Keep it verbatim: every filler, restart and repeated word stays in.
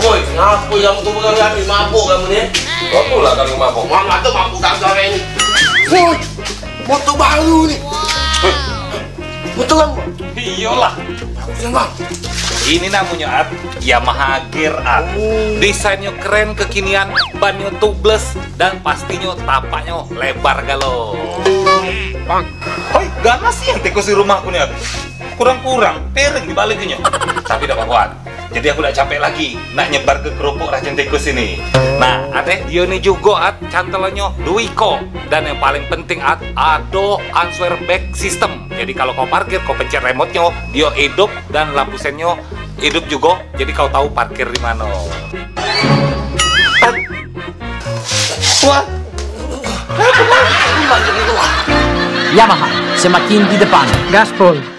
Woi, ngapo yang tu pegang kami? Mabuk kamu ni? Kau tu lah kamu mabuk. Mama tu mabuk dah kau ni. Woi, motor baru ni. Motor kamu? Iyolah. Bagus kan, Bang? Ini namonyo, At, Yamaha Gear, At. Oh. Desainnyo keren, kekinian, bannyo tubeless, dan pastinyo tapaknyo lebar galo. Bang. Hoi, ganas nian tikus di rumahku ni, At. Kurang-kurang, piring dibalik inyo. Tapi dak apa-apa, At. Jadi aku dak capek lagi nak nyebar ke kerupuk racun tikus ini. Nah, At, eh, dio ni jugo, At, cantelannyo duo iko. Dan yang paling penting, At, ado answer back system. Jadi kalau kau parkir, kau pencet remote-nyo, dio idup dan lampu sennyo idup jugo. Jadi kau tahu parkir di mano. At. Wah. Yamaha, semakin di depan. Gaspol.